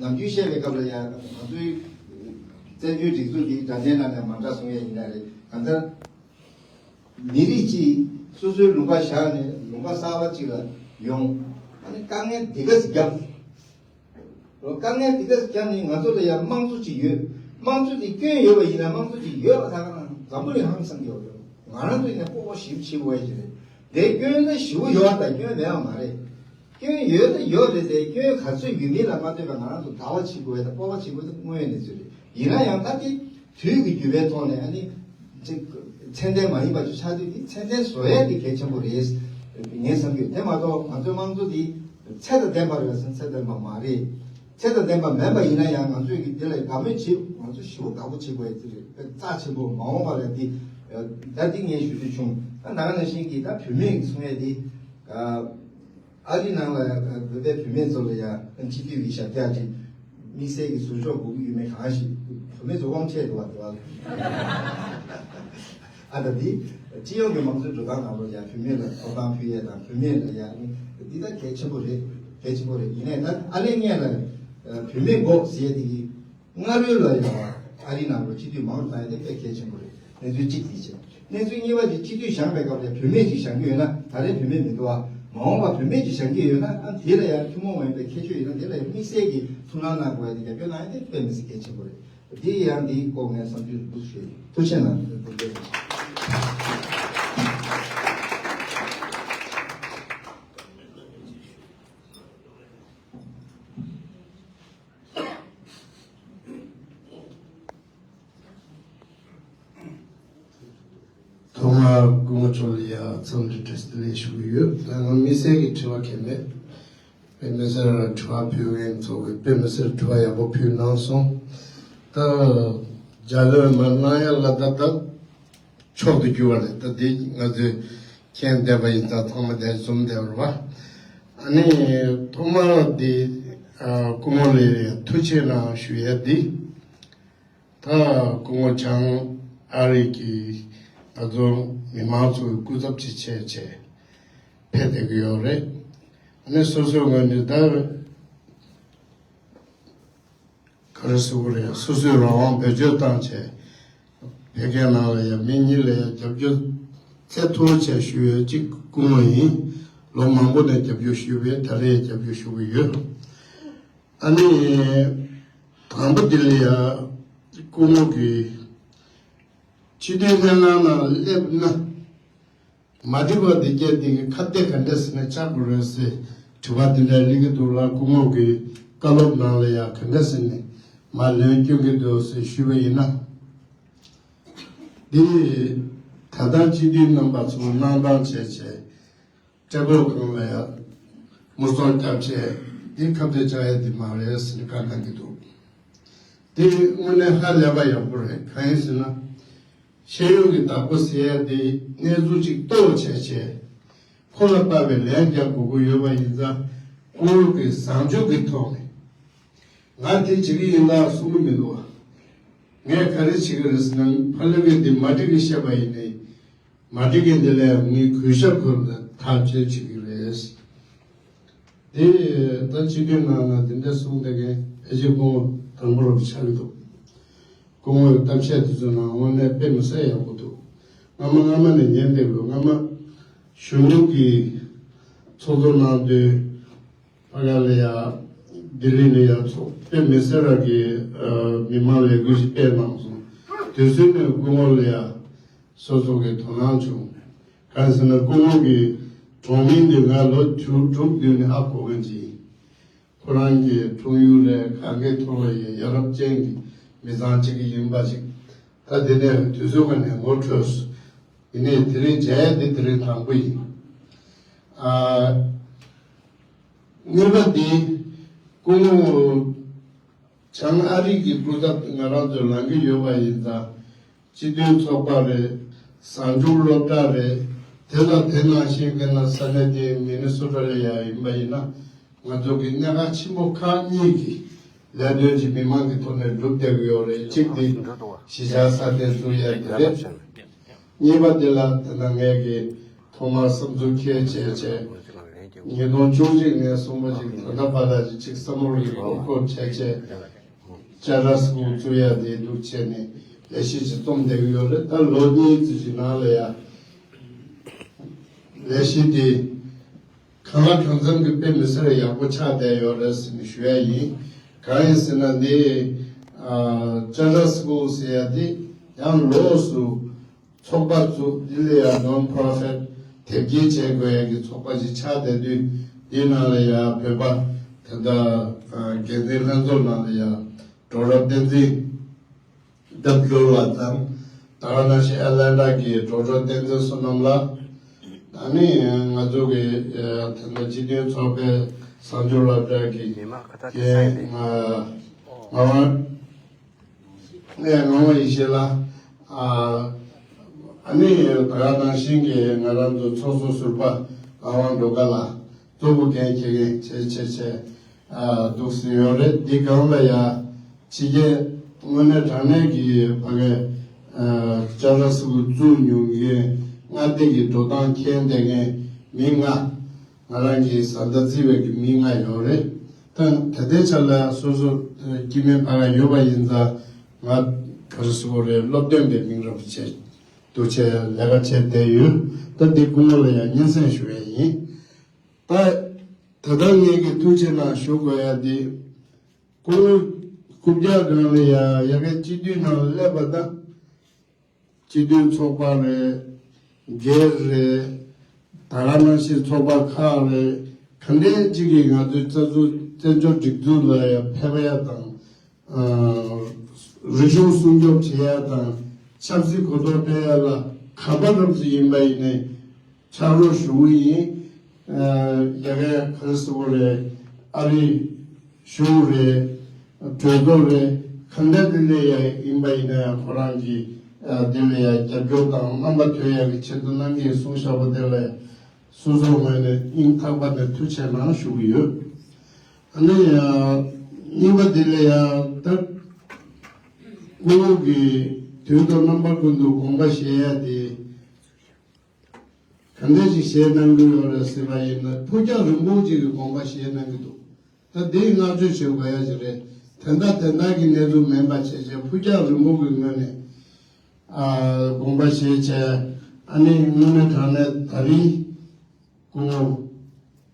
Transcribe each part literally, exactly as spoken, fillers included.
ནམ་རྒྱུན་བཤད་པའི་སྐབས་ལ་ཡང་ང་ཚོའི་བཙན་བྱོལ་སྒྲིག་འཛུགས་འདིའི་སྒྲ་ཆེན་ནང་ནས་མ་འདྲ་གསུང་ཡས་ཡིན་ན་རེད། གང་ལྟར་མི་རིགས་གཅིག་སོ་སོའི་ལུང་པ་བཞག་ནས་ལུང་པ་གསར་པ་གཅིག་ལ་ཡོང་། ཨ་ནི་དཀའ་ངལ་འདི་ག་ཟིག་བརྒྱབ། དཀའ་ངལ་འདི་ག་ཟིག་བརྒྱབ་ནས་ང་ཚོ་ལ་ཡང་དམངས་གཙོ་ཅིག་ཡོད། དམངས་གཙོ་འདི་སྐྱོན་ཡོད་པ་ཡིན་ན་དམངས་གཙོ་ཅིག་ཡོད་པ་ད་ག་ན་འཛམ་བུ་གླིང་ཧང་སང་གི་ཡོད་རེད། ང་རང་ཚོ་ཡིན་ན་སྤོབས་པ་ཞེ་པོ་བྱེད་དགོས་ཡ་ཅིག་རེད། དེ་སྐྱོན་ད་ཞེ་པོ་ཡོད་ད་སྐྱོན་མེད་པ་མ་རེད། སྐྱོན་ཡོད་ད་ཡོད་རེད་དེ་སྐྱོན་ག་ཚོད་ཡོད་མེད་ལ་མ་ལྟོས་པར་ང་རང་ཚོ་ཟླ་བ་བྱེད་དགོས་ཡ་ད་སྤོབས་པ་བྱེད་དགོས་ཡ་ད་དངོས་ཡོད་གནས་ཚུལ་རེད། ཡིན་ན་ཡང་ད་དེ་དུས་ཀྱི་འགྱུར་བའི་ཐོག་ནས་ཨ་ནི་ཚད་ལྡན་མ་ཡིན་པ་ཅིག་ཆགས་དུས་དེ་ཚད་ལྡན་བཟོ་ཡ་དེ་གལ་ཆེན་པོ་རེད། ངས་བསམ་གྱི་ཡོད། དེ་མ་གཏོགས་ང་ཚོའི་དམངས་གཙོ་དེ་ཚད་དང་ལྡན་པ་རེད་ཟེར་ན་ཚད་ལྡན་པ་མ་རེད། ཚད་དང་ལྡན་པ་མིན་པ་ཡིན་ན་ཡང་ང་ཚོས་ཀྱི་དེ་ལ་དགའ་མོས་བྱེད་ང་ཚོ་ཞེ་པོ་དགའ་པོ་བྱེད་དགོས་ཡ་དེ་རེད། རྩ་ཆེན་པོ་མ་འོངས་པ་ལ་དེ་ད་དེ་ངས་ཞུ་རྒྱུ་བྱུང་། ད་ད་ག་ནང་བཞིན་གྱི་ད་བུད་མེད་ཀྱི་གསུང་ཡ་དེ། ཨ་རི་ནང་ལ་ཡང་བོད་པའི་བུད་མེད་ཚོ་ལ་ཡང་སྤྱི་འཐུས་ཀྱི་ཞབས་བཀྱག་ཅིག་དམིགས་བསལ་གྱི་ཟུར་ཕྱོགས་དགོས་ཀྱི་ཡོད་མེད་གང་ཞིག་བུད་མེད་ཚོ་དབང་ཆེ་འདུག་བ་དེ་བ། ཨ་ད་འདི་སྤྱི་ཡོངས་ཀྱི་དམངས་གཙོའི་འགྲོ་སྟངས་ནང་ལོགས་ཡང་བུད་མེད་ལ་ཐོབ་ཐང་ཕུལ་ཡས་དང་བུད་མེད་ལ་ཡང་འདི་ད་གལ་ཆེན་པོ་རེད། གལ་ཆེན་པོ་རེད། ཡིན་ནའི་ད་ཨ་ལས་ངས་ལ་བུད་མེད་འགོག་ཟེར་ཡས་དེ་གི་སྔ་རོལ་ལ་ཡང་ཨ་རི་ནང་ལ་སྤྱི་འཐུས་མང་རུ་བཏང་ཡ་དེ་དཔེ་གལ་ཆེན་པོ་རེད། གནས་ཚུལ་གཅིག་དེ་བྱས། གནས་ཚུལ་གཉིས་པ་དེ་སྤྱི་འཐུས་བཞེངས་པའི་སྐབས་ལ་བུད་མེད་ཅིག་བཞེངས་ཀྱི་ཡོད་ན་ད་རེས་བུད་མེད་མི་འདུག་ཨ། མ་འོངས་པ་བུད་མེད་ཅིག་བཞེངས་ཀྱི་ཡོད་ན་ཨ་དེ་ལ་ཡང་ཐུན་མོང་མ་ཡིན་པའི་ཁྱད་ཆོས་ཡོད་ན་དེ་ལ་ཡང་དམིགས་བསལ་གྱི་ཐུགས་སྣང་གནང་དགོས་ཡ་དེ་རྒྱབ་སྐྱོར་གནང་ཡ་དེ་དཔེ་མི་སྲིད་གལ་ཆེན་པོ་རེད། དེ་ཡང་དེའི་སྐོར་ངས་བསམ་ཚུལ་འདུག་ཞུས། ཐུགས་རྗེ་གནང་། ཐོག་མར་སྐུ་ངོ་མཆོག་ལ་ཡང་འཚམས་འདྲི་བཀྲ་ཤིས་བདེ་ལེགས་ཞུ་གི་ཡོད། ད་ང་དམིགས་བསལ་གྱི་དྲི་བ་གང་ཡང་མེད། དཔེ་མི་སྲིད་དྲི་བ་ཕུལ་མཁན་ཚོ་གི་དཔེ་མི་སྲིད་དྲི་བ་ཡག་པོ་ཕུལ་གནང་སོང་། ད་རྒྱ་ལོས་མ་གནང་ཡ་ལ་ད་ད་མཆོག་ཏུ་གྱུར་པ་རེད། ད་འདི་ང་ཚོས་མཁྱེན་བསྡད་པ་ཡིན་ཙང་ཚང་མ་བསྡད་འཛོམས་བསྡད་པ་རེད་བ། ཨ་ནི་ཐོག་མར་འདི་སྐུ་ངོ་ལ་ཐུགས་རྗེ་གནང་ཞུ་ཡ་འདི། ད་སྐུ་ངོ་བྱང་ཨ་རི་གི་ད་དུང་མི་མང་ཚོའི་སྐུ་ཚབ་ཅིག་བྱས་བྱས་ཕེབས་བསྡད་ཀྱི་ཡོད་རེད། ཨ་ནི་སོ་སོའི་ངོས་ནས་ད་ག་རེ་ཟེར་དགོས་རེད། སོ་སོའི་རང་དབང་བེད་སྤྱོད་བཏང་བྱས་བོད་སྐད་ནང་ལ་ཡང་མི་གཉིས་ལ་ཡང་རྒྱབ་སྐྱོར་ཚད་མཐོ་བྱས་ཞུ་ཡས་གཅིག་སྐུ་ངོ་ཡིན། ལོ་མང་པོ་ནས་རྒྱབ་སྐྱོར་ཞུས་པས་ད་རེས་རྒྱབ་སྐྱོར་ཞུ་གི་ཡོད། ཨ་ནི་དང་པོ་འདི་ལ་ཡང་སྐུ་ངོ་གིས་སྤྱི་འཐུས་ལྷན་ཁང་ནང་སླེབས་ན་མ་འགྲིག་པ་འདི་སྐད་འདི་གི་ཁ་གཏད་ག་འདྲ་ཟེར་ནས་བཅག་དགོས་རེད་ཟེར་དྲི་བ་འདི་འདྲ་སླེབས་ཀྱི་འདུག་ལ། སྐུ་ངོ་གི་བཀའ་སློབ་ནང་ལ་ཡང་ག་འདྲ་ཟེར་ནས་མ་ལན་སྐྱོན་གྱི་འདུག་ཟེར་ཞུས་པ་ཡིན་ན། འདི་ད་ལྟ་སྤྱི་འཐུས་རྣམ་པ་ཚོ་གནང་སྟངས་བྱས་བྱས། སྐྲ་ཕོག་སྒང་ལ་ཡང་མུར་སོང་རྒྱབ་བྱས་འདི་ཁ་གཏད་བཅག་ཡ་འདི་མ་རེད་ཟེར་ནས་བཀའ་གནང་གི་འདུག། འདི་དངོས་གནས་ཧ་ལས་པ་ཡག་པོ་རེད། གང་ཡིན་ཟེར་ན། ཤེས་ཡོན་གྱི་བདག་པོ་ཟེར་ཡ་འདི་གནས་ཚུལ་ཅིག་རྟོགས་བྱས་བྱས་ཁོ་ལ་དཔག་པའི་ལན་རྒྱག་དགོས་ཀྱི་ཡོད་པ་ཡིན་ཙང་སྐུ་ངོ་གི་བཟང་ཕྱོགས་ཀྱི་ཐོག་ནས་ང་དེ་བྱེད་ཀྱི་ཡིན་ལ་གསུང་གི་མི་འདུག་བ། ངས་ག་རེ་བྱེད་ཀྱི་རེད་ཟེར་ན་ཕ་ལོས་གི་འདི་མ་འགྲིག་གི་བཤད་པ་ཡིན་ནའི། མ་འགྲིག་གི་འདི་ལས་ངས་གུས་ཞབས་ཁུར་ལ་ཐག་གཅོད་བྱེད་ཀྱི་རེད། དེ་ད་སྤྱི་འཐུས་ནང་ལ་དེ་འདྲ་གསུངས་བསྡད་མཁན་ཕལ་ཆེར་སྐུ་ངོ་དང་པོ་རུ་ཆགས་ཀྱི་འདུག། སྐུ་ངོའི་གཏམ་བཤད་དེ་ཚོ་ནང་དངོས་གནས་དཔེ་མི་སྲིད་ཡག་པོ་འདུག། སྔ་མ་སྔ་མ་ནས་ཉན་བསྡད་དགོས། སྔ་མ་གཞོན་ནུ་གི་ཚོགས་གཙོ་གནང་དུས་ཕ་ག་ལ་ཡ་ལྡི་ལི་ལ་ཡ་ཚོགས་དཔེ་མི་སྲིད་ར་གི་མི་མང་ལས་འགུལ་ཞིག་སྤེལ་གནང་སོང་། དུས་ཚོད་ནས་སྐུ་ངོ་ལ་ཡ། སོ་སོ་གི་དོ་སྣང་བྱུང་། གང་ཟེར་ན་སྐུ་ངོ་གི་གྲོང་མི་འདི་ང་ལོ་དྲུག་དྲུག་བདུན་ནས་ཧ་གོ་མཁན་ཅིག་ཡིན། ཁོ་རང་གི་འཁྲུངས་ཡུལ་ལས་གང་གའི་ཐོག་ལ་ཡང་ཡ་རབས་ཅན་གྱི་མི་ཚང་གཅིག་ཡིན་པ་ཅིག། ད་དེ་ནས་དུས་ཚོད་ཁ་ནས་ངོ་འཕྲོད་སོང་། ཡིན་ནའི་དེ་རིང་མཇལ་ཡ་འདི་དེ་རིང་དང་པོ་ཡིན། ཨ། གཉིས་པ་འདི་སྐུ་ངོ་བྱང་ཨ་རི་གི་སྐུ་ཚབ་ང་རང་ཚོས་ལངས་ཀྱི་ཡོད་པ་ཡིན་ཙང་། སྤྱི་མཐུན་ཚོགས་པ་རེད། གཟའ་མཇུག་སློབ་གྲྭ་རེད། དེ་ལ་དེ་ནང་བཞིན་གྱི་ན་ས་གནས་དེ་མི་ནི་སོ་ཊ་ལ་ཡ་ཡིན་པ་ཡིན་ན་ང་ཚོ་གི་གནད་འགག་ཆེན་པོ་ཁག་གཉིས་ཀྱི་ལས་དོན་གྱི་མི་མང་གི་ཐོག་ནས་སྒྲུབ་བསྡད་ཀྱི་ཡོད་རེད། གཅིག་དེ་གཞིས་ཆགས་སྲ་བརྟན་བཟོ་ཡ་དེ་རེད། གཉིས་པ་དེ་ལ་དེ་ན་ངས་ཀྱི་ཐོག་མར་བསམ་ཚུལ་ཁྱེར་བྱས་བྱས། ཉིས་སྟོང་བཅུ་གཅིག་ནས་གསུངས་པ་ཅིག་ད་ལྟ་བར་ལ་ཅིག་བསམ་བློ་ཡིད་སྐོར་སྐོར་བྱས་བྱས་ཅ་ལག་སྐུ་བཙུགས་ཡ་དེ་འདུག་བྱས་ནས་ལས་གཞི་ཅིག་རྩོམ་བསྡད་ཀྱི་ཡོད་རེད། ད་ལོ་གཉིས་ཙམ་གྱི་ནང་ལ་ཡ་ལས་གཞི་དེ་གང་ལ་གང་འཚམ་གྱི་དཔེ་མི་སྲིད་ཡག་པོ་ཆགས་བསྡད་ཡོད་རེད་ཟེར་ནས་ཞུ་ཡ་ཡིན། གང་ཡིན་ཟེར་ན་འདི་ཨ་ཅ་ལག་སྐུ་ཟེར་ཡ་དེ་ཡང་ལོགས་སུ་ཚོགས་པ་བཙུགས། འདི་ལ་ཡང་non-profit དེབ་སྐྱེལ་བྱེད་དགོས་ཡ་གི་ཚོགས་པ་ཞིག་ཆགས་བསྡད་དུས། འདི་ནང་ལ་ཡང་བོད་པ་ད་ལྟ་འགན་འཛིན་ལྷན་ཚོགས་ནང་ལ་ཡང་སྒྲོག་ར་བསྟན་འཛིན་ལྡབ་ལོ་ལགས་དང་། ད་ག་ནང་བཞིན་ཨེ་ལན་ཌ་གི་སྒྲོག་ར་བསྟན་འཛིན་བསོད་ནམས་ལགས། ཨ་ནི་ང་ཚོ་གི་ད་ལྟ་སྤྱི་མཐུན་ཚོགས་པའི་གསར་འགྱུར་སློབ་གྲྭ་གི་རྒན་ང་ངག་དབང་། ངས་ངག་དབང་ཡེ་ཤེས་ལགས། ཨ་ནི་ད་ག་ནང་བཞིན་གྱི་ང་རང་ཚོ་ཚོགས་གཙོ་ཟུར་པ་ངག་དབང་སྒྲོལ་དཀར་ལགས་གཙོ་བོ་འགན་འཁྱེར་མཁན་བྱས་བྱས་བྱས་འདུག་སེ་ཡོད་རེད། འདི་སྒང་ལ་ཡ་ཕྱི་རྒྱལ་དངོས་གནས་དྲང་གནས་ཀྱི་ཕ་གའི་ཅ་ལག་སྐུ་བཙུགས་མྱོང་མཁན་མངའ་སྡེ་གི་འགྲོ་སྟངས་མཁྱེན་བསྡད་མཁན་མི་ལྔ། ང་རང་གི་བཟའ་ཟླ་བརྩི་བའི་གི་མི་ལྔ་ཡོད་རེད། ད་ད་ལྟའི་ཆ་ལ་སོ་སོ་སྐྱེ་དམན་ཕ་ག་ཡོད་པ་ཡིན་ཙང་ང་ག་རེ་ཟེར་དགོས་རེད། སློབ་སྟོན་པའི་མིང་རོབ་བྱས་འདུག་བྱས་ལས་ཀ་བྱས་བསྡད་ཡོད། ད་འདི་སྐུ་ངོ་ལ་ཡང་སྙན་སེང་ཞུ་ཡས་ཡིན། ད་ད་ལྟ་ངས་ཀྱི་ཐུགས་ཆེ་ན་ཞུ་དགོས་ཡ་འདི་སྐུ་ངོ་རྐུབ་བཀྱག་སྒང་ལ་ཡ་ཡ་གའི་སྤྱི་འཐུས་ནང་སླེབས་པ་དང་། སྤྱི་མཐུན་ཚོགས་པ་རེད། སྒེར་རེད། ད་ག་ནང་བཞིན་ཚོགས་པ་ཁག་རེད། ག་འདྲའི་གཅིག་གིས་ང་ཚོའི་རྩ་འཛུགས་བཙན་བྱོལ་སྒྲིག་འཛུགས་ལ་ཡང་ཕན་པ་ཡ་དང་། ཨ་རིག་གཞུང་སྲུང་སྐྱོབ་བྱེད་ཡ་དང་། ཆབ་སྲིད་གོ་རྟོགས་སྤེལ་ཡ་ལ་ག་པ་རབ་ཙམ་ཡིན་པ་ཡིན་ནའི་ཕྱག་རོགས་ཞུ་གི་ཡིན། ཨ་ཡ་གའི་ག་རེ་ཟེར་དགོས་རེད། ཨ་རི། གཞུང་རེད། གྲོས་ཚོགས་རེད། གང་འདྲ་དེ་འདྲ་ཡང་ཡིན་པ་ཡིན་ན་ཡང་ཁོ་རང་གིས་ཨ་དེ་ལ་ཡང་རྒྱབ་སྐྱོར་དང་རྣམ་པ་ཐོན་ཡག་གི་ཆེད་དུ་གནང་གི་གསུང་བཞག་པ་དེ་ལ་སོ་སོའི་ངོས་ནས་སྙིང་ཐག་པ་ནས་ཐུགས་ཆེ་གནང་ཞུ་གི་ཡོད། ཨ་ནི་ཡང་གཉིས་པ་དེ་ལ་ཡང་ད་སྐུ་ངོ་གིས་དུས་དང་རྣམ་པ་ཀུན་ཏུ་དགོངས་པ་བཞེས་ཡ་དེ། ག་འདྲ་ཞིག་བཞེས་གནང་གི་ཡོད་རེད་ཟེར་བ་ཡིན་ན་ཕུགས་རྒྱང་རིང་པོ་ཅིག་གི་དགོངས་པ་བཞེས་གནང་གི་འདུག་ད་འདི་བསྔགས་བརྗོད་བྱེད་དགོས་ཡ་ཞིག་རེད། དེ་འདྲ་དེ་འདྲ་གི་གནས་ཚུལ་མིན་པ་བྱས་བྱས་ཕུགས་རྒྱང་རིང་པོ་གི་ངོས་ནས་ཨ་དགོངས་པ་བཞེས་བྱས། ཨ་ནི་དངོས་གནས་དྲང་གནས་ད་རིང་སྐུ་ངོ་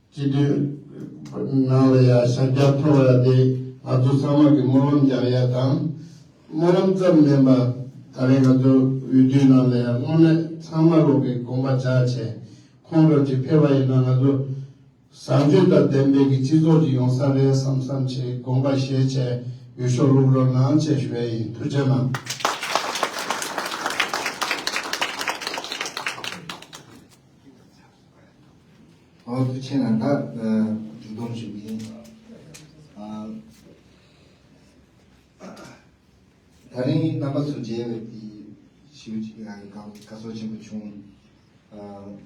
སྤྱི་འཐུས་ནང་ལ་ཡ་ཤར་རྒྱག་ཐོབ་ཡ་དེ་ང་ཚོ་ཚང་མ་གི་སྨོན་ལམ་རྒྱག་ཡ་དང་། སྨོན་ལམ་ཙམ་མིན་པ་ད་རེས་ང་ཚོ་འོས་བསྡུའི་ནང་ལ་ཡང་དངོས་གནས་ཚང་མ་ལོག་གི་དགོངས་པ་འཇགས་བྱས་ཁོང་རང་གཅིག་ཕེབས་པ་ཡིན་ན་ང་ཚོ་བཟང་སྤྱོད་དང་ལྡན་པའི་གི་སྤྱི་ཚོགས་ཅིག་ཡོང་ས་རེད་བསམ་བསམ་བྱས་དགོངས་པ་བཞེས་བྱས་འོས་ཤོག་བླུག་རོགས་གནང་བྱས་ཞུ་ཡ་ཡིན། ཐུགས་རྗེ་གནང་། ཨོ་ཐུགས་ཆེ་གནང་། ད་སྒྲིག་སྡོམ་ཞུ་གི་ཡིན། ཨ། ད་རིང་རྣམ་པ་ཚོ་མཇལ་བའི་དེ་ཞེ་པོ་ཅིག་ང་གི་དགའ་དགའ་ཚོར་ཆེན་པོ་བྱུང་། ཨ།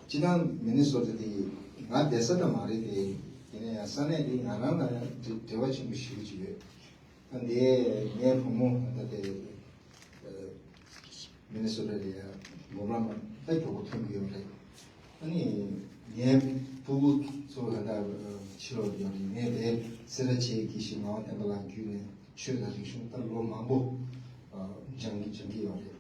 སྤྱིར་བཏང་མི་ནི་སོ་ཊ་དེ་ང་བསྡད་ས་ད་མ་རེད་དེ། ཡིན་ན་ཡང་ས་གནས་དེ་ང་རང་ལ་ཡང་འབྲེལ་འབྲེལ་བ་ཆེན་པོ་ཞེ་པོ་ཅིག་ཡོད། ད་འདི་ངའི་བུ་མོ་ད་དེ་ཨ་མི་ནི་སོ་ཊ་ལ་ཡང་འབུམ་རམས་པ་ད་མགྱོགས་པོ་ཐོན་གྱི་ཡོད་རེད། ཨ་ནི་ངའི་ཕྲུ་གུ་ཚོ་ད་ལྟ་ཕྱི་ལོགས་ཡོད་རེད། ངས་དེ་སེ་ར་བྱེས་དགེ་བཤེས་ངག་དབང་བསྟན་པ་ལགས་བརྒྱུད་ནས་ཆོས་དང་རིག་གཞུང་ད་ལོ་མང་པོ་ཨ་སྦྱང་སྦྱང་གི་ཡོད་རེད།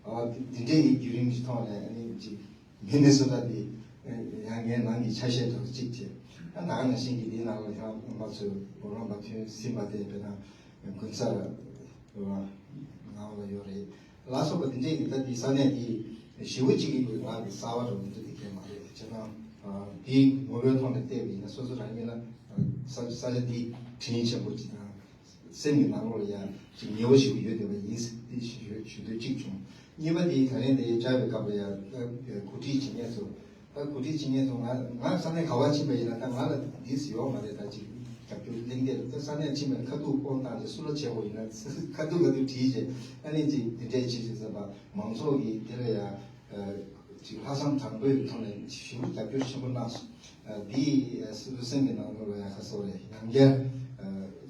ཨ་དེ་འདྲའི་ཡི་བརྒྱུད་རིམ་གྱི་ཐོག་ནས་ཨ་ནི་ཅིག་མི་ནི་སོ་ཊ་འདི་ཡང་ངའི་ནང་གི་ཆ་ཤས་འདྲ་བོ་ཅིག་བྱས། ཨ་ད་ག་ནང་བཞིན་གྱི་དེའི་ནང་ལ་ཡང་རྣམ་པ་ཚོས་འབུམ་རམས་པ་ཐོན་ཟིན་པ་དེ་དཔེར་ན་དགུན་ཚར་ངང་ལ་ཡོད་རེད་ལ་སོགས་པ་དེ་འདྲའི་གི་ད་དེ་ས་གནས་དེ་ཞེ་པོ་ཅིག་གི་ང་གི་གསར་པ་འདྲ་བོ་འདི་འདྲ་དེ་གས་མ་རེད། བྱས་ཙང་དེའི་ངོ་བོའི་ཐོག་ནས་བལྟས་པ་ཡིན་ན་སོ་སོ་རང་ཉིད་ལ་ས་ས་ཆ་འདི་དྲིན་ཆེན་པོ་ཅིག་དང་། སེམས་ཀྱི་ནང་ལོགས་ལ་ཡང་ཅིག་ཉེ་བོ་ཞིག་ཡོད་བསྡད་པ་ཡིན་ཟེར་ཏེ་ཞུ་ཞུ་འདོད་ཅིག་བྱུང་། གཉིས་པ་དེ་ད་རིང་དེ་བཅར་བའི་སྐབས་ལ་ཡང་ད་གོ་སྒྲིག་བྱེད་མཁན་ཚོ། ད་གོ་སྒྲིག་བྱེད་མཁན་ཚོ་ང་ང་ས་གནས་ག་བ་ཕྱིན་པ་ཡིན་ན་ད་ང་ལ་འདི་ཟེར་ཡོང་མ་རེད། ད་ཅིག་རྒྱབ་སྐྱོར་གླེང་བསྡད་རེད། ད་ས་གནས་ཕྱིན་པ་ཡིན་ན་ཁ་ཐུག་ཕོན་བཏང་རྗེས་སུ་ལ་བྱེད་དགོས་ཡིན་ན་ཁ་ཐུག་ཁ་ཐུག་བྲིས་རྗེས་ཨ་ནི་ཅིག་འདི་འདྲས་བྱེད་ཅེས་ཟེར་བ་མང་ཚོགས་ཀྱིས་དེ་ལ་ཡང་ཅིག་ལྷག་བསམ་དྲང་པོའི་ཐོག་ནས་ཞེ་པོ་རྒྱབ་སྐྱོར་ཆེན་པོ་གནང་སོང་། འདི་སུ་སེམས་ཀྱི་ནང་ལོགས་ལ་ཡང་ཁ་གསོ་རེད། ཡང་བསྐྱར་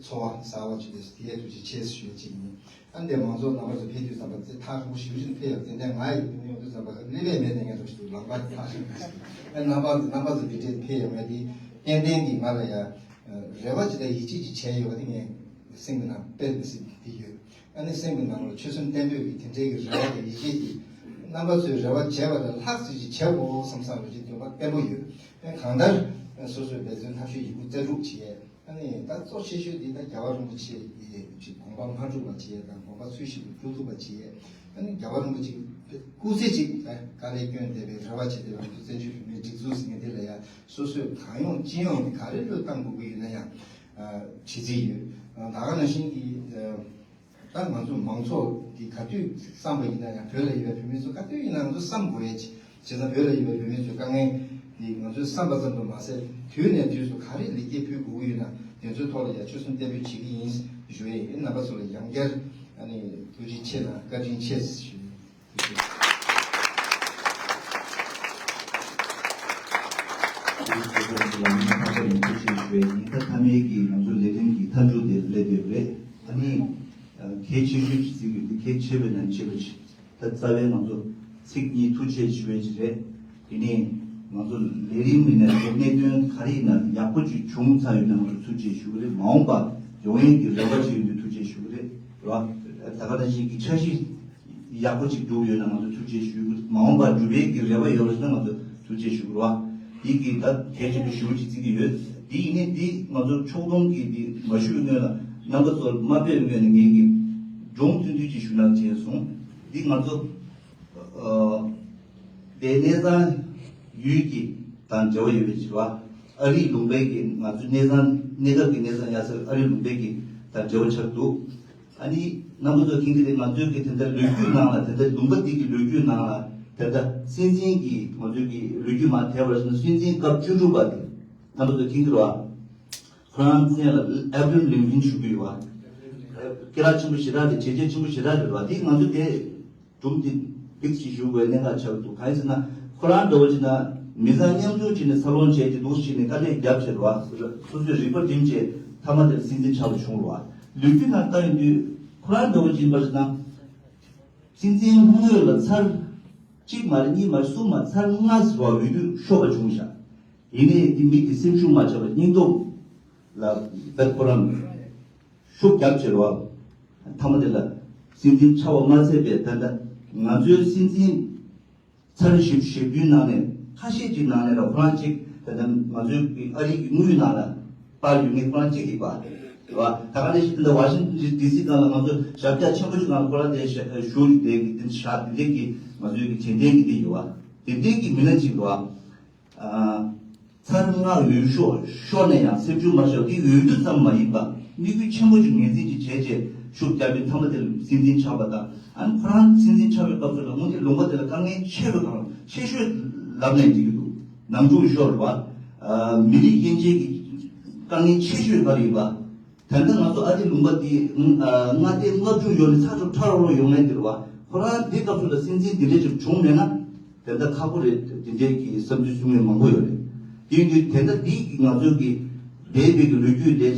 འཚོ་བ་གསར་བ་ཅིག་ཡོད་དེ་ཡས་ཐུགས་རྗེ་ཆེ་ཞུ་ཡས་ཅིག་ཡིན། ཨ་ནི་དེ་མང་ཚོགས་རྣམ་པ་ཚོ་ཕེབས་དུས་ཙམ་པ་ཚེ་ཐག་རིང་པོ་ཞེ་པོ་ཅིག་ཕེབས་ཡོད། དེ་འདྲ་ང་ཡི་ཕེབས་ཡོང་དུས་ཙམ་པ་སླེབས་ཡས་མེད་དེ་ངས་ཐུགས་རྗེ་ལམ་ཁ་ཐག་རིང་པོ་ཞིག་ཨ་རྣམ་པ་ཚོ་རྣམ་པ་ཚོ་འདི་འདྲས་ཕེབས་ཡོང་ཡས་དེ་ཏན་ཏན་གྱིས་ང་ལ་ཡ་རེ་བ་ཅིག་དང་ཡིད་ཆེས་ཅིག་བྱས་ཡོད་པ་དེ་ངས་སེམས་ཀྱི་ནང་དཔེ་མི་སྲིད་དེ་ཡོད། ཨ་ནི་སེམས་ཀྱི་ནང་ལ་ཆོད་སེམས་བརྟན་པོས་ཀྱི་དེ་འདྲའི་གི་རེ་བ་དང་ཡིད་ཆེས་ཀྱིས་རྣམ་པ་ཚོའི་རེ་བ་བྱས་པ་དང་ལྷག་ཙམ་ཅིག་བྱེད་དགོས་བསམ་བསམ་རེ་ཅིག་འདུན་པ་བརྟན་པོ་ཡོད། ཨ་གང་ལྟར་སོ་སོའི་འབད་བརྩོན་མཐའ་གཞུག་ཡིད་མུག་རྩལ་སྤྲུགས་བྱེད་ཡས། ཨ་ནི་ད་གཙོ་ཆེ་ཤོས་འདི་ད་རྒྱལ་བ་རིན་པོ་ཆེ་ཡི་ཅིག་དགོངས་པ་མ་འཁྲུགས་པ་བྱེད་ཡས་དང་དགོངས་པ་ཚུལ་བཞིན་དུ་སྒྲུབ་ཐུབ་པ་བྱེད་ཡས། ཨ་ནི་རྒྱལ་བ་རིན་པོ་ཆེ་སྐུ་ཚེ་གཅིག་ད་དཀའ་ལས་བསྐྱོན་བསྡད་པའི་རེ་བ་བྱེད་བསྡད་པ་ང་ཚོ་བཙན་བྱོལ་བོད་མིའི་སྒྲིག་འཛུགས་ཟེར་མཁན་དེ་ལ་ཡང་སོ་སོས་གང་ཡོང་ཅི་ཡོང་གི་ག་རེ་བློས་བཏང་དགོས་ཀྱི་ཡོད་ན་ཡང་ཨ་བྱེད་རྩིས་ཡོད། ཨ་ད་ག་ནང་བཞིན་གྱི་ཨ་ད་ང་ཚོ་མང་ཚོགས་འདི་ག་དུས་བསམ་པ་ཡིན་ན་ཡང་བོད་ལ་ཡོད་པའི་བོད་མི་ཚོ་ག་དུས་ཡིན་ན་ང་ཚོ་བསམ་དགོས་ཡས་ཅིག་བྱས་ཙང་བོད་ལ་ཡོད་པའི་བོད་མི་ཚོའི་དཀའ་ངལ་འདི་ང་ཚོས་བསམ་པ་ཙམ་དུ་མ་ཟད་དུས་ནས་དུས་སུ་ག་རེ་ལེགས་སྐྱེས་ཕུལ་དགོས་ཀྱི་ཡོད་ན་དེ་ཚོའི་ཐོག་ལ་ཡང་ཆོད་སེམས་བརྟན་པོས་བྱེད་ཀྱི་ཡིན་ཞུ་ཡས་ཡིན། རྣམ་པ་ཚོ་ལ་ཡང་བསྐྱར་ཨ་ནི་ཐུགས་རྗེ་ཆེ་དང་བཀའ་དྲིན་ཆེ་ཞུ་ཡས། ཐུགས་རྗེ་ཆེ། ཐུགས་རྗེ་ཆེ། ལམ་སང་ཐག་པ་ཉེ་པོ་ཞིག་ཞུ་བས་ཉིན་ཐ་མཐའ་མའི་གི་ང་ཚོ་ལས་རིམ་གྱི་མཐའ་མཇུག་དེ་སླེབས་ཡོད་རེད། ཨ་ནི་གལ་ཆེ་ཤོས་ཅིག་ཟེར་གྱི་འདུག་གལ་ཆེ་བའི་ནང་ཆེ་བ་ཅིག་ད་རྩ་བའི་ང་ཚོ་ཚིག་གཉིས་ཐུགས་རྗེ་ཆེ་ཞུ་བའི་ཅིག་རེད། དེ་ནས་ང་ཚོ་ལས་རིམ་མི་སྣ་ཚོ་གནད་དོན་ག་རེ་ཡིན་ན་ཡག་པོ་ཅིག་བྱུང་ཚར་ཡོད་ན་ང་ཚོ་ཐུགས་རྗེ་ཞུ་གི་རེད། མ་འོངས་པ་ཡོང་ཡས་ཀྱི་རེ་བ་ཅིག་ཡོད་དུས་ཐུགས་རྗེ་ཞུ་གི་རེད། རེད་བ། ད་ག་ནང་བཞིན་གྱི་འཆར་གཞི་ཡག་པོ་ཅིག་འགྲུབ་ཡོད་ན་ང་ཚོ་ཐུགས་རྗེ་ཞུ་གི་རེད། མ་འོངས་པ་འགྲུབ་ཡས་ཀྱི་རེ་བ་ཡོད་ལ་ན་ང་ཚོ་ཐུགས་རྗེ་ཞུ་གི་རེད་བ། འདི་གི་ད་གལ་ཆེན་པོ་ཞེ་པོ་ཅིག་བརྩི་གི་ཡོད། འདི་ཡིན་ནའི་འདི་ང་ཚོ་ཕྱོགས་སྡོམ་གྱི་འདི་མ་ཞུས་སྔོན་ལ་རྣམ་པ་ཚོར་མ་ཕེབས་སྔོན་ནས་ངེད་ཀྱི་སྒྲུང་ཐུང་ཐུང་ཅིག་ཞུ་གནང་བྱས་སོང་། འདི་ང་ཚོ་ཨ་དེ་གནས་ཚང་ཡུལ་གྱི་དང་འབྲེལ་བ་ཡོད་པའི་ཕྱིར་བ། ཨ་རིའི་ལུང་པའི་གི་ང་ཚོའི་གནས་ཚང་གནས་སྐབས་ཀྱི་གནས་ཚང་ཡ་སར་ཨ་རིའི་ལུང་པའི་གི་དང་འབྲེལ་བ་ཆགས་འདུག་ཨ་ནི་རྣམ་པ་ཚོ་མཁྱེན་གྱི་རེད། ང་ཚོའི་གི་དེ་འདྲ་ལོ་རྒྱུས་ནང་ལ་དེ་འདྲ་ལུང་པ་འདི་གི་ལོ་རྒྱུས་ནང་ལ་དེ་འདྲ་སྲིད་འཛིན་གྱི་ང་ཚོའི་གི་ལོ་རྒྱུས་མ་དེ་བར་སོང་ན་སྲིད་འཛིན་སྐབས་བཅུ་དྲུག་པ་དེ་རྣམ་པ་ཚོ་མཁྱེན་གྱི་རེད་བ། ཁོ་རང་མཚན་ལ་ཨེབ་རིམ་ལིན་ཁིན་ཞུ་གི་ཡོད་བ། སྐད་གྲགས་ཆེན་པོ་ཞེ་དྲག་རེད། བྱས་རྗེས་ཆེན་པོ་ཞེ་དྲག་རེད་བ། དེ་ང་ཚོ་དེ་སྒྲུང་འདི་བིག་ཅིག་ཞུ་དགོས་གནད་འགག་ཆགས་འདུག་གང་ཡིན་ཟེར་ན་ཁོ་རང་འདྲ་བོ་ཅིག་ན་མི་ཚང་མཉམ་ཞུགས་བྱས་ནས་འཚར་ལོངས་བྱས་ཏེ་འདུག་བྱས་ནས་དཀའ་ལས་རྒྱབ་བྱས་རེད་བ། སོ་སོའི་རིག་པ་སྒྲིམ་བྱས་མཐའ་མ་དེར་སྲིད་འཛིན་ཆགས་པ་བྱུང་རེད་བ། ལོ་རྒྱུས་ནང་ལྟ་ཡོང་དུས་ཁོ་རང་འདྲ་བོ་ཅིག་ཡིན་པ་ཞིག་ན། སྲིད་འཛིན་དངོས་ལ་ཚར་གཅིག་མ་རེད་གཉིས་མ་རེད་གསུམ་མ་ཚར་ལྔ་ཟེར་བ་འོས་བསྡུ་ཤོར་བ་བྱུང་ཤག་ཡིན་ནའི་དེ་མི་དེ་སེམས་ཤུགས་མ་ཆག་པར་སྙིང་སྟོབས་ལ་བེད་ཁོ་རང་ཤུགས་རྒྱབ་བྱས་རེད་བ། མཐའ་མ་དེ་ལ་སྲིད་འཛིན་ཆགས་པ་མ་ཚད་པའི་ད་ལྟ་ང་ཚོའི་སྲིད་འཛིན་ཚར་བཞི་བཅུ་ཞེ་བདུན་ནང་ནས་ཁ་ཤས་ཀྱི་ནང་ནས་ལ་ཁོ་རང་གཅིག་ད་ལྟ་ང་ཚོའི་ཨ་རི་གི་དངུལ་ནང་ལ་པར་ཡོད་མཁན་ཁོ་རང་གཅིག་ཡིན་པ་རེད་བ། ད་ག་ནང་བཞིན་ད་ལྟ་ཝ་ཤིང་ཊོན་ཌི་སི་སྒང་ལ་ང་ཚོ་ཞབས་བཀྱག་ཆེན་པོ་ཞིག་སྒང་ལ་ཁོ་རང་དེ་ཞུ་དེ་གི་དེ་ཤག་དེ་འདྲས་ཀྱི་ང་ཚོའི་གི་དྲན་རྟེན་གྱི་དེ་ཡོད་བ། དེ་འདྲས་ཀྱི་མི་སྣ་གཅིག་རེད་བ། ཚར་ལྔ་འོས་ཤོག་ཤོར་ནས་ཡང་སེམས་ཤུགས་མ་ཤོར་དེ་འོས་བསྡུ་ཙམ་མ་ཡིན་པ་དམིགས་ཡུལ་ཆེན་པོ་ཞིག་ངོས་འཛིན་ཅིག་བྱས་རྗེས་ཤུགས་རྒྱབ་པའི་མཐའ་མ་དེར་སྲིད་འཛིན་ཆགས་པ་དང་ཨ་ནི་ཁོ་རང་སྲིད་འཛིན་ཆགས་པའི་སྐབས་སུ་ལ་དངོས་གནས་ལུང་པ་དེ་ལ་དཀའ་ངལ་ཆེ་བའི་སྒང་ཆེ་ཤོས་ལབ་ནས་འགྲིག་གི་འདུག་ནང་འཁྲུག་ཤོར་བ། མི་རིགས་དབྱེ་འབྱེད་ཀྱི་དཀའ་ངལ་ཆེ་ཤོས་ག་རེ་ཡིན་པ། ད་ལྟ་ང་ཚོ་ཨ་རི་ལུང་པ་འདི་ཨ་མངའ་སྡེ་ལྔ་བཅུ་ཡོད་ནས་ཚ་ཚ་ཁྲ་རོ་རོ་ཡོང་ངེས་འདིར་བ་ཁོ་རང་འདི་སྐབས་སུ་ལ་སྲིད་འཛིན་འདི་འདྲས་ཅིག་བྱུང་མེད་ན་དེ་འདྲ་ཁག་པོ་རེད། འདི་འདྲས་ཀྱི་བསམ་ཚུལ་གསུང་མཁན་མང་པོ་ཡོད་རེད། དེ་ཡིན་དུས་དེ་འདྲ་འདི་ང་ཚོ་གི་འདས་པའི་གི་ལོ་རྒྱུས་དེ་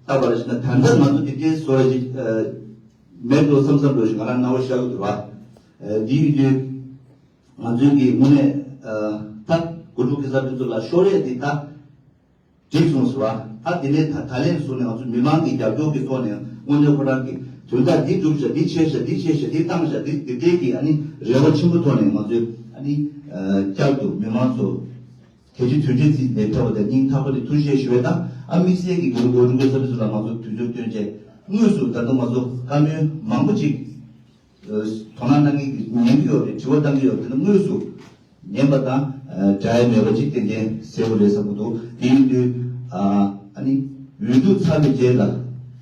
ལྟ་བ་ལ་ཞིག་ན་ད་ལྟ་ང་ཚོ་འདི་འདྲས་བཟོ་ར་ཅིག་མེད་འགྲོ་བསམ་བསམ་འགྲོ་ཞིག་ང་རང་སྣང་བ་ཤར་གི་འདུག་བ། འདི་ཡིན་དུས་ང་ཚོའི་གི་དངོས་གནས་ད་གོ་ཕྲུག་གི་གསར་འགོད་ཚོ་ལ་ཤོར་ཡས་འདི་ད། འགྲིག་སོང་ཟེར་བ། ད་དེ་ནས་ད་ད་ལན་བཟུང་ནས་ང་ཚོ་མི་མང་གི་རྒྱབ་སྐྱོར་གྱི་ཐོག་ནས་དངོས་གནས་ཁོ་རང་གི་དོན་དག་འདི་སྒྲུབ་བྱ་འདི་བྱས་བྱ་འདི་བྱས་བྱ་འདི་བཏང་བྱ་འདི་འདི་འདྲས་ཀྱི་ཨ་ནི་རེ་བ་ཆེན་པོ་ཐོག་ནས་ང་ཚོས་ཨ་ནི་བསྐྱར་དུ་མི་མང་ཚོ་གལ་ཆེ་དོན་ཆེ་བརྩིས་ནས་ཕེབས་པ་དང་སྙིང་ཐག་པ་ནས་ཐུགས་རྗེ་ཆེ་ཞུ་བ་དང་ཨ་དམིགས་བསལ་གྱི་གུ་རུ་གོ་རུ་གོ་ས་མི་ཚོ་ལ་ང་ཚོ་དུས་ཚོད་བཏོན་བྱས་དངོས་སུ་ད་དུང་ང་ཚོ་བཀའ་མོལ་མང་པོ་ཅིག་དོ་སྣང་གནང་མཁན་གྱི་ཉན་གྱི་ཡོད་རེད། དྲི་བ་བཏང་གི་ཡོད་རེད། དེ་ནི་དངོས་སུ་ཉན་པ་དང་འདྲ་ཡ་མེད་པ་ཅིག་ཏན་ཏན་གསལ་པོ་རེད་བསམ་གྱི་འདུག་དེ་ཡིན་དུས་ཨ་ནི་འོས་བསྡུ་ཚར་བའི་རྗེས་ལ་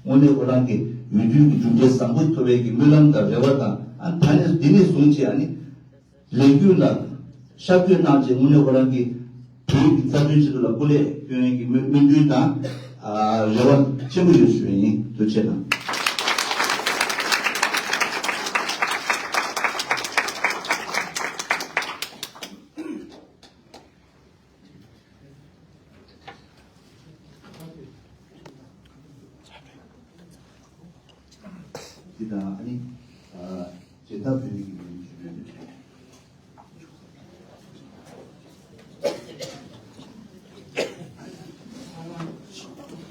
དངོས་གནས་ཁོ་རང་གི་འོས་བསྡུའི་གི་གྲུབ་འབྲས་བཟང་པོ་ཐོབ་པའི་གི་སྨོན་ལམ་དང་རེ་བ་དང་ཨ་ད་ནས་འདི་ནས་བཟུང་བྱས་ཨ་ནི་ལས་འགུལ་ལ་ཤར་བསྐྱོད་གནང་བྱས་དངོས་གནས་ཁོ་རང་གི་བོད་ཀྱི་རྩ་དོན་ཆེད་དུ་ལ་སྐུ་ལས་སྐྱོན་གྱི་སྨོན་སྨོན་འདུན་དང་ཨ་རེ་བ་ཆེན་པོ་ཡོད་ཞུ་བ་ཡིན། ཐུགས་རྗེ་ཆེ་གནང་། འདི་དང་ཨ་ནི། ཨ། བྱེད་ཐབས་བོད་ཀྱི་མི་རིགས་ཞུ་ནས།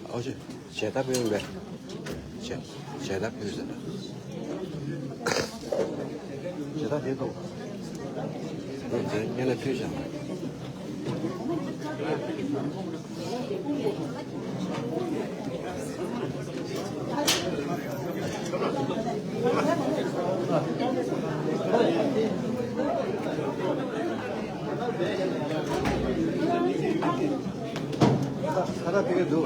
ཨོ་ཅེ། བྱེད་ཐབས་ཕུལ་བས། བྱེད་བྱེད་ཐབས་ཕུལ་ཟེར་ན། བྱེད་ཐབས་དེ་ཐོག་དེ་དེ་སྔོན་ལ་ཕུལ་བཞག་ཁ་ར་དེ་ག་འདུག་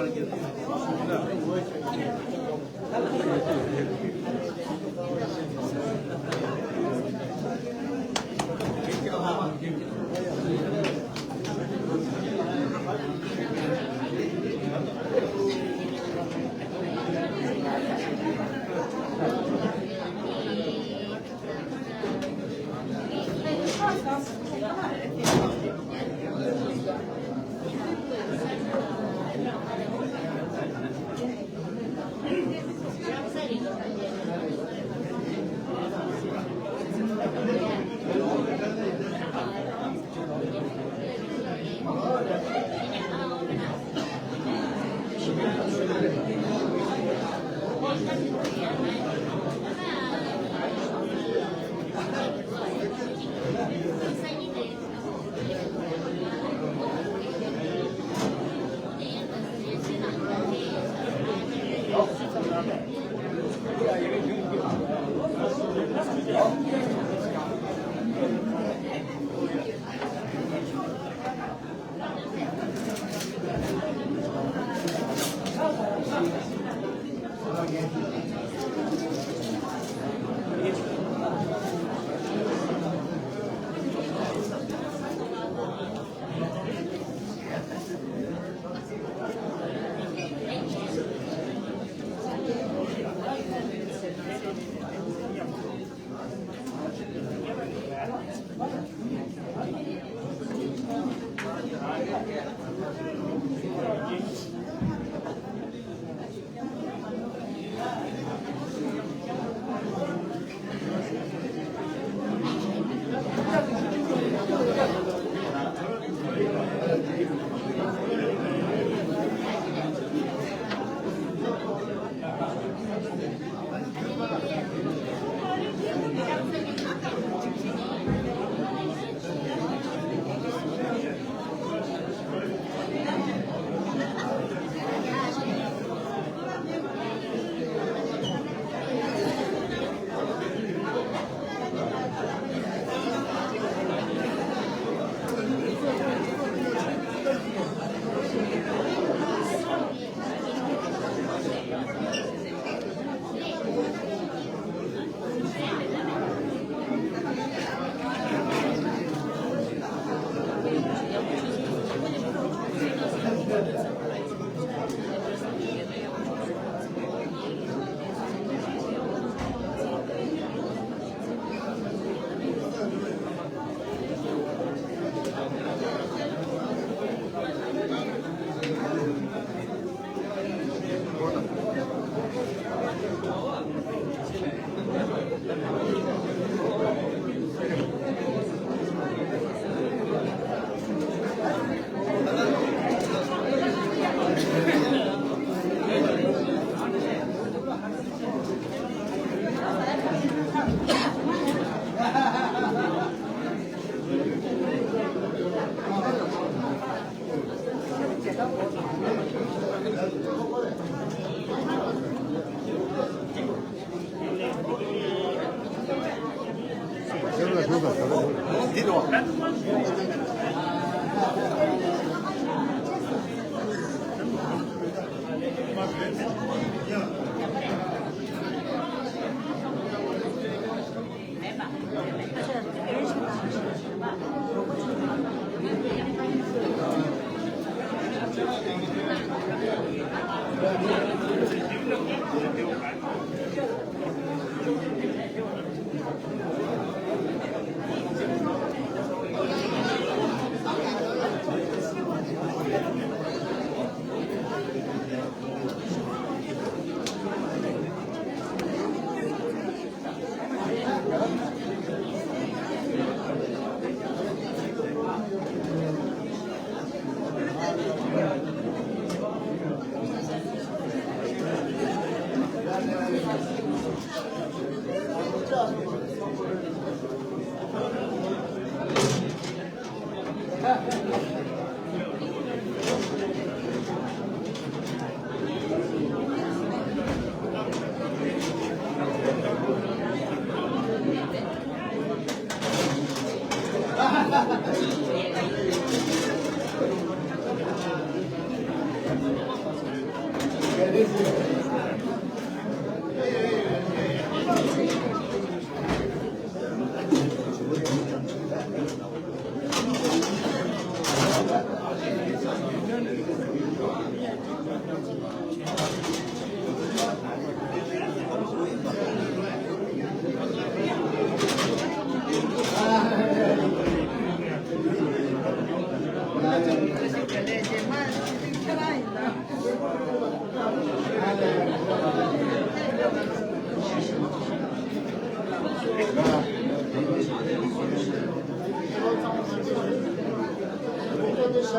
མ་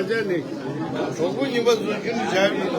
བྱས་ནས་གྲོགས་པོ་ཉི་མ་བཟོ་རྒྱུ་ནི་བྱ་མི་